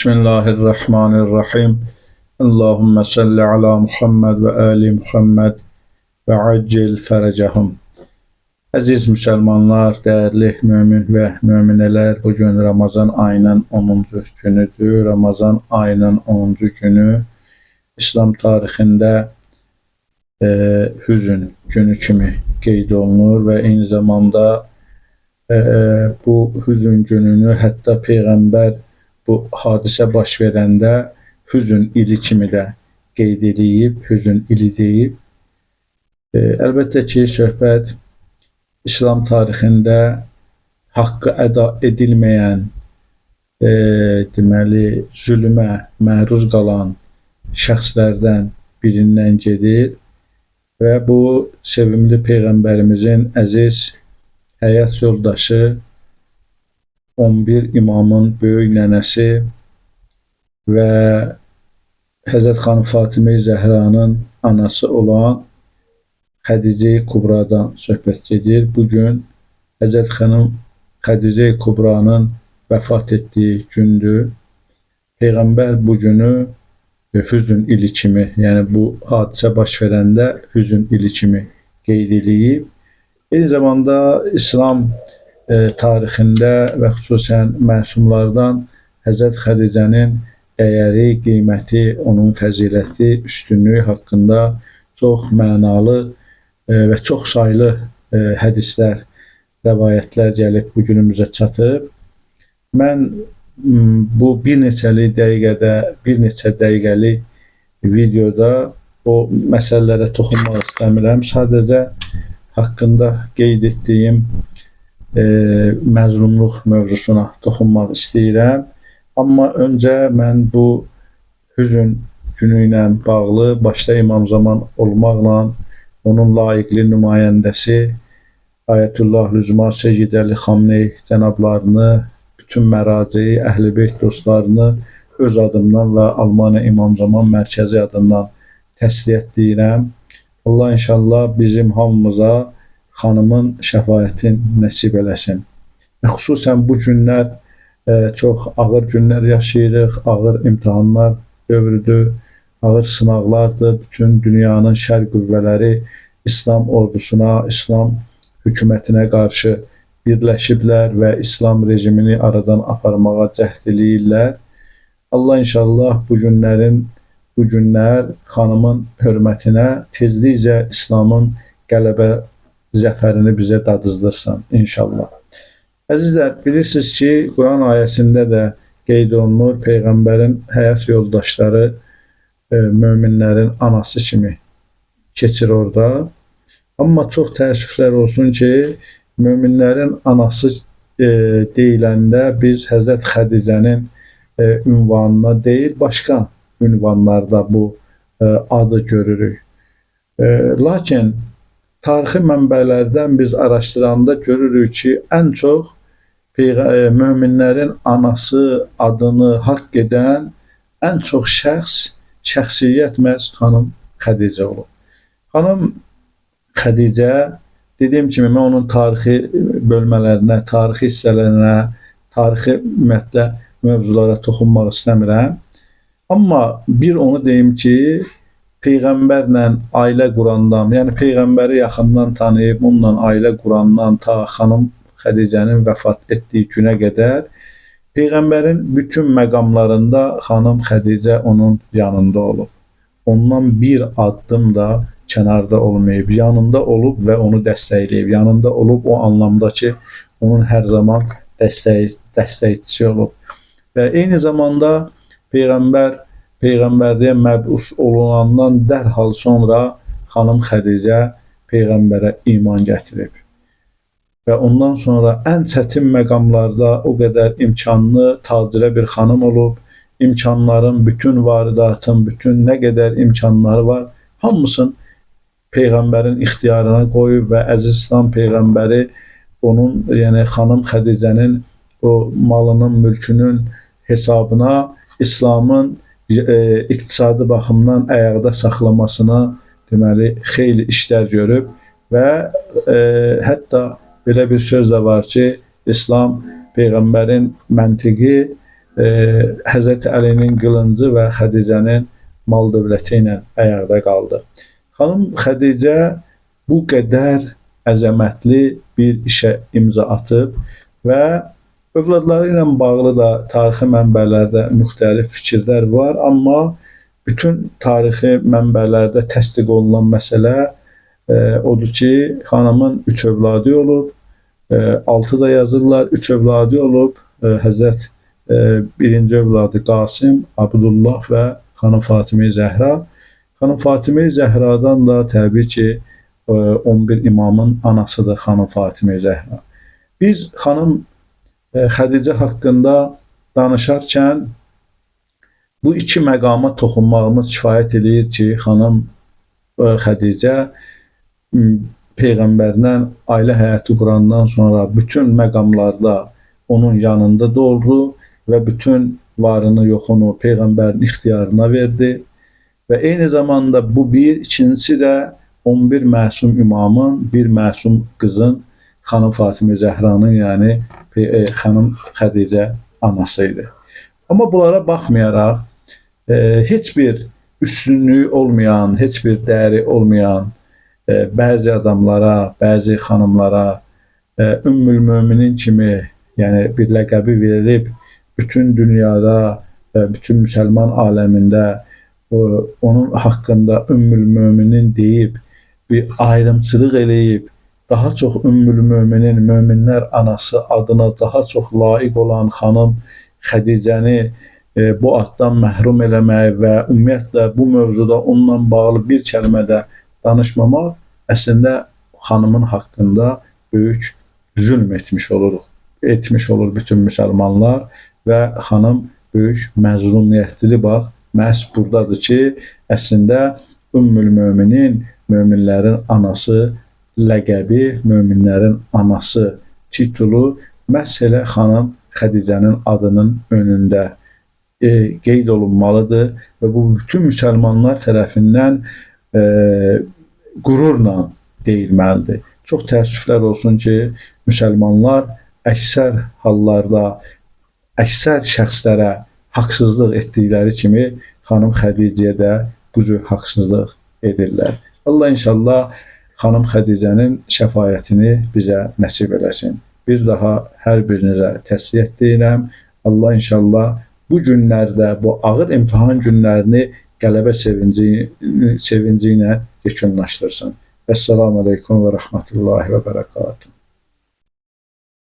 Bismillahirrahmanirrahim. Allahümme salli ala Muhammed və ali Muhammed və accil fərəcəhum. Əziz müsəlmanlar, dəyərli mömin və möminələr, bugün Ramazan ayının 10-cu günüdür. Ramazan ayının 10-cu günü İslam tarixində hüzün günü kimi qeyd olunur və eyni zamanda bu hüzün gününü hətta Peyğəmbər bu hadisə baş verəndə hüzün ili kimi də qeyd eləyib, hüzün ili deyib. Əlbəttə ki, söhbət İslam tarixində haqqı əda edilməyən, deməli, zülmə məruz qalan şəxslərdən birindən gedir və bu sevimli Peyğəmbərimizin əziz həyat yoldaşı 11 imamın böyük nənəsi və Həzrət xanım Fatimə Zəhranın anası olan Xədicə Kubradan söhbət gedir. Bu gün Həzrət xanım Xədicə Kubranın vəfat etdiyi gündür. Peyğəmbər bu günü hüzün ili kimi, yəni bu hadisə baş verəndə hüzün ili kimi qeyd eləyib. Eyni zamanda İslam tarixində və xüsusən məsumlardan Həzrət Xədicənin dəyəri, qiyməti, onun fəziləti, üstünlüyü haqqında çox mənalı və çox saylı hədislər, rəvayətlər gəlib bu günümüzə çatıb. Mən bu bir neçəlik dəqiqədə, bir neçə dəqiqəlik videoda o məsələlərə toxunmaq istəmirəm. Sadəcə haqqında qeyd etdiyim məzlumluq mövzusuna toxunmaq istəyirəm. Amma öncə mən bu hüzün günü ilə bağlı başda İmam Zaman olmaqla onun layiqli nümayəndəsi Ayətullah Lüzma Seyyid Əli Xamney cənablarını, bütün məraceyi, Əhl-i Beyt dostlarını öz adımdan və Almaniya İmam Zaman Mərkəzi adından təsliyyət deyirəm. Allah inşallah bizim hamımıza xanımın şəfaətini nəsib eləsin. Xüsusən bu günlər çox ağır günlər yaşayırıq, ağır imtahanlar dövrüdür, ağır sınaqlardır. Bütün dünyanın şər qüvvələri İslam ordusuna, İslam hökumətinə qarşı birləşiblər və İslam rejimini aradan aparmağa cəhd eləyirlər. Allah inşallah bu günlər xanımın hörmətinə tezlikcə İslamın qələbə zəfərini bizə dadızdırsın inşallah. Əzizlər, bilirsiniz ki, Quran ayəsində də qeyd olunur, Peyğəmbərin həyat yoldaşları möminlərin anası kimi keçir orada. Amma çox təəssüflər olsun ki, möminlərin anası deyiləndə biz Həzrət Xədicənin ünvanına deyil, başqa ünvanlarda bu adı görürük. Lakin tarixi mənbələrdən biz araşdıranda görürük ki, ən çox möminlərin anası adını haqq edən ən çox şəxs, şəxsiyyət məhz xanım Xədicə olub. Xanım Xədicə, dediyim kimi mən onun tarixi bölmələrinə, tarixi hissələrinə, tarixi ümumiyyətlə mövzulara toxunmaq istəmirəm. Amma bir onu deyim ki, Peyğəmbərlə ailə qurandan, yəni Peyğəmbəri yaxından tanıyıb, onunla ailə qurandan ta xanım Xədicənin vəfat etdiyi günə qədər Peyğəmbərin bütün məqamlarında xanım Xədicə onun yanında olub. Ondan bir addım da kənarda olmayıb, yanında olub və onu dəstəkləyib. Yanında olub o anlamda ki, onun hər zaman dəstəkçisi olub. Və eyni zamanda Peyğəmbər Peyğəmbərliyə məbus olunandan dərhal sonra xanım Xədicə Peyğəmbərə iman gətirib. Və ondan sonra ən çətin məqamlarda o qədər imkanlı, tacirə bir xanım olub, imkanların, bütün varidatın, bütün nə qədər imkanları var, hamısını Peyğəmbərin ixtiyarına qoyub və əziz İslam Peyğəmbəri onun, yəni xanım Xədicənin o malının, mülkünün hesabına İslamın iqtisadi baxımdan ayaqda saxlamasına deməli xeyli işlər görüb və hətta belə bir söz də var ki, İslam Peyğəmbərin məntiqi Həzrəti Əlinin qılıncı və Xədicənin mal dövləti ilə ayaqda qaldı. Xanım Xədicə bu qədər əzəmətli bir işə imza atıb və övladları ilə bağlı da tarixi mənbələrdə müxtəlif fikirlər var, amma bütün tarixi mənbələrdə təsdiq olunan məsələ odur ki, xanımın 3 övladı olub, 6 da yazırlar, 3 övladı olub, Həzrət birinci övladı Qasım, Abdullah və xanım Fatimə Zəhra. Xanım Fatimə Zəhradan da təbii ki, 11 imamın anasıdır xanım Fatimə Zəhra. Biz xanım Xədicə haqqında danışarkən bu iki məqama toxunmağımız kifayət eləyir ki, xanım Xədicə Peyğəmbərlə ailə həyatı qurandan sonra bütün məqamlarda onun yanında da oldu və bütün varını, yoxunu Peyğəmbərin ixtiyarına verdi. Və eyni zamanda bu bir, ikincisi də 11 məsum imamın, bir məsum qızın, xanım Fatimə Zəhranın, yəni xanım Xədicə anası idi. Amma bunlara baxmayaraq, heç bir üstünlüyü olmayan, heç bir dəyəri olmayan bəzi adamlara, bəzi xanımlara Ümmül Möminin kimi, yəni bir ləqəbi verilib, bütün dünyada, bütün müsəlman aləmində onun haqqında Ümmül Möminin deyib, bir ayrımçılıq eləyib, daha çox Ümmül Möminin, möminlər anası adına daha çox layiq olan xanım Xədicəni bu addan məhrum eləmək və ümumiyyətlə bu mövzuda onunla bağlı bir kəlmə də danışmamaq əslində xanımın haqqında böyük zülm etmiş oluruq. Etmiş olur bütün müsəlmanlar və xanım böyük məzlumiyyətli, bax, məhz buradadır ki, əslində Ümmül Möminin, möminlərin anası ləqəbi, möminlərin anası titulu məhz elə xanım Xədicənin adının önündə qeyd olunmalıdır və bu bütün müsəlmanlar tərəfindən qürurla deyilməlidir. Çox təəssüflər olsun ki, müsəlmanlar əksər hallarda əksər şəxslərə haqsızlıq etdikləri kimi xanım Xədicəyə də bu cür haqsızlıq edirlər. Allah inşallah xanım Xədicənin şəfaətini bizə nəsib eləsin. Bir daha hər birinizə təsliyyət deyirəm. Allah inşallah bu günlərdə, bu ağır imtahan günlərini qələbə sevinci ilə yekunlaşdırsın. Əssalamu aleykum və rəhmətullahi və bərəkatuhu.